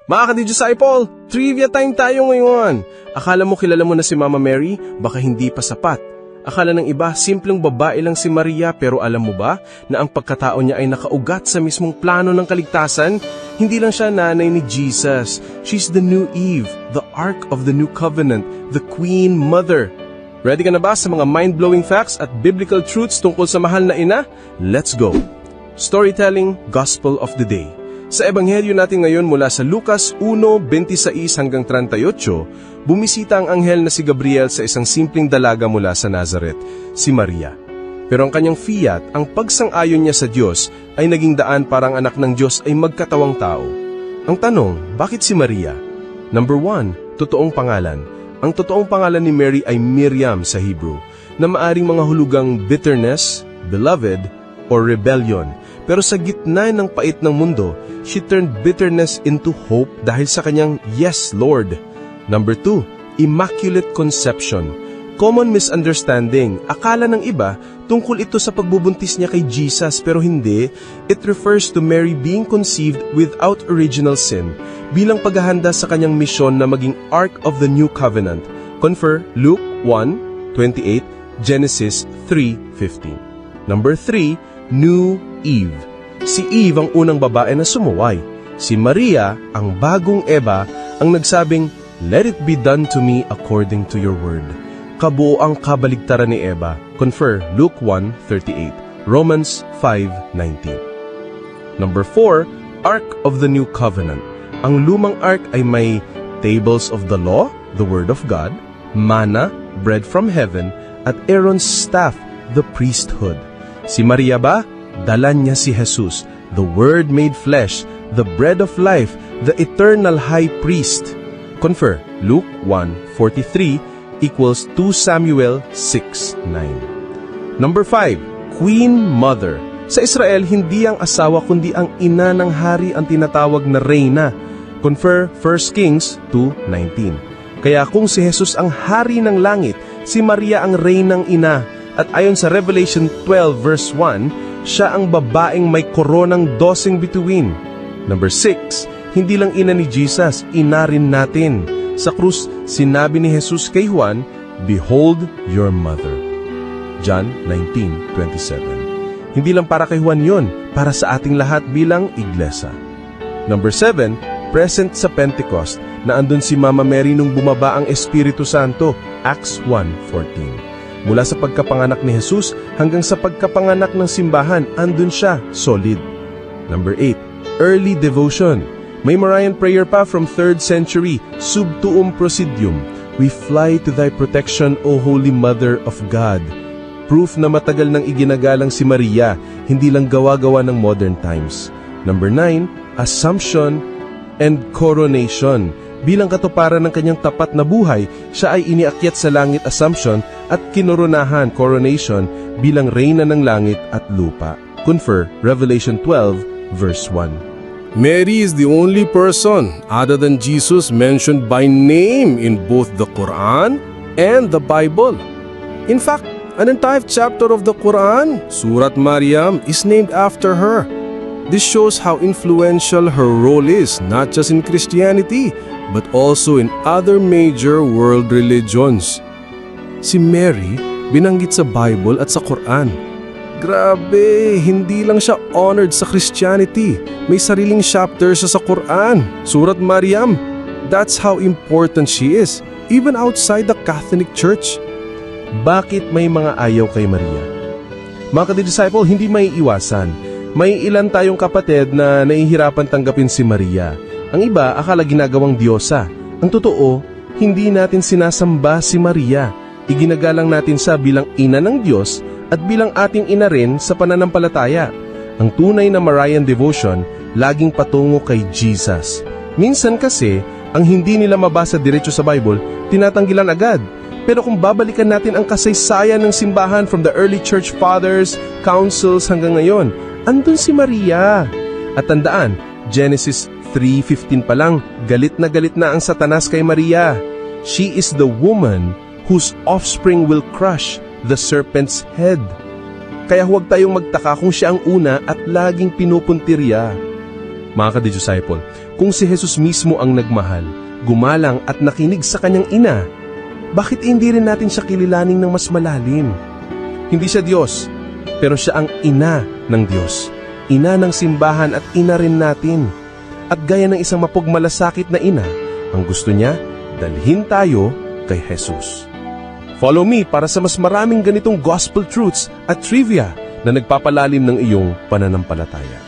Mga ka-disciple, trivia time tayo ngayon. Akala mo kilala mo na si Mama Mary? Baka hindi pa sapat. Akala ng iba, simpleng babae lang si Maria, pero alam mo ba na ang pagkatao niya ay nakaugat sa mismong plano ng kaligtasan? Hindi lang siya nanay ni Jesus. She's the new Eve, the Ark of the New Covenant, the Queen Mother. Ready ka na ba sa mga mind-blowing facts at biblical truths tungkol sa mahal na ina? Let's go! Storytelling Gospel of the Day. Sa ebanghelyo natin ngayon mula sa Lucas 1:26 hanggang 38, bumisita ang anghel na si Gabriel sa isang simpleng dalaga mula sa Nazareth, si Maria. Pero ang kanyang fiat, ang pagsang-ayon niya sa Diyos, ay naging daan para ang anak ng Diyos ay magkatawang tao. Ang tanong, bakit si Maria? Number 1, totoong pangalan. Ang totoong pangalan ni Mary ay Miriam sa Hebrew, na maaring mangahulugang bitterness, beloved, or rebellion. Pero sa gitna ng pait ng mundo, she turned bitterness into hope dahil sa kanyang "Yes, Lord." Number 2, Immaculate Conception. Common misunderstanding. Akala ng iba, tungkol ito sa pagbubuntis niya kay Jesus, pero hindi. It refers to Mary being conceived without original sin bilang paghahanda sa kanyang misyon na maging Ark of the New Covenant. Confer Luke 1:28, Genesis 3:15. Number 3, New Eve. Si Eve ang unang babae na sumuway. Si Maria, ang bagong Eva, ang nagsabing, "Let it be done to me according to your word." Kabuoang kabaligtaran ni Eva. Confer Luke 1:38, Romans 5:19. Number 4, Ark of the New Covenant. Ang lumang ark ay may tables of the law, the Word of God, manna, bread from heaven, at Aaron's staff, the priesthood. Si Maria ba? Dala niya si Jesus, the Word made flesh, the bread of life, the eternal high priest. Confer Luke 1:43 equals 2 Samuel 6:9. Number 5, Queen Mother. Sa Israel, hindi ang asawa kundi ang ina ng hari ang tinatawag na reyna. Confer 1 Kings 2:19. Kaya kung si Jesus ang hari ng langit, si Maria ang reynang ina. At ayon sa Revelation 12 verse 1, siya ang babaeng may koronang 12 bituin. Number 6, hindi lang ina ni Jesus, ina rin natin. Sa krus, sinabi ni Jesus kay Juan, "Behold your mother." John 19:27. Hindi lang para kay Juan yun, para sa ating lahat bilang iglesia. Number 7, present sa Pentecost, na andun si Mama Mary nung bumaba ang Espiritu Santo, Acts 1:14. Mula sa pagkapanganak ni Jesus hanggang sa pagkapanganak ng simbahan, andun siya, solid. Number 8, early devotion. May Marian prayer pa from 3rd century, Sub tuum praesidium. "We fly to thy protection, O Holy Mother of God." Proof na matagal nang iginagalang si Maria, hindi lang gawa-gawa ng modern times. Number 9, Assumption and Coronation. Bilang katuparan ng kanyang tapat na buhay, siya ay iniakyat sa langit, Assumption, at kinoronahan, Coronation, bilang reyna ng langit at lupa. Confer Revelation 12 verse 1. Mary is the only person other than Jesus mentioned by name in both the Quran and the Bible. In fact, an entire chapter of the Quran, Surat Maryam, is named after her. This shows how influential her role is not just in Christianity, but also in other major world religions. Si Mary, binanggit sa Bible at sa Quran. Grabe, hindi lang siya honored sa Christianity. May sariling chapter siya sa Quran, Surat Maryam. That's how important she is, even outside the Catholic Church. Bakit may mga ayaw kay Maria? Mga ka-disciple, hindi maiiwasan. May ilan tayong kapatid na nahihirapan tanggapin si Maria. Ang iba, akala ginagawang diyosa. Ang totoo, hindi natin sinasamba si Maria. Iginagalang natin siya bilang ina ng Diyos at bilang ating ina rin sa pananampalataya. Ang tunay na Marian devotion, laging patungo kay Jesus. Minsan kasi, ang hindi nila mabasa diretso sa Bible, tinatanggihan agad. Pero kung babalikan natin ang kasaysayan ng simbahan from the early church fathers, councils hanggang ngayon, andun si Maria. At tandaan, Genesis 3:15 pa lang, galit na ang Satanas kay Maria. She is the woman whose offspring will crush the serpent's head. Kaya huwag tayong magtaka kung siya ang una at laging pinupuntirya. Mga ka-disciple, Kung si Jesus mismo ang nagmahal, gumalang at nakinig sa kanyang ina, bakit hindi rin natin siya kilalanin ng mas malalim? Hindi siya Diyos, pero siya ang ina ng Diyos. Ina ng simbahan at ina rin natin. At gaya ng isang mapagmalasakit na ina, ang gusto niya, dalhin tayo kay Jesus. Follow me para sa mas maraming ganitong gospel truths at trivia na nagpapalalim ng iyong pananampalataya.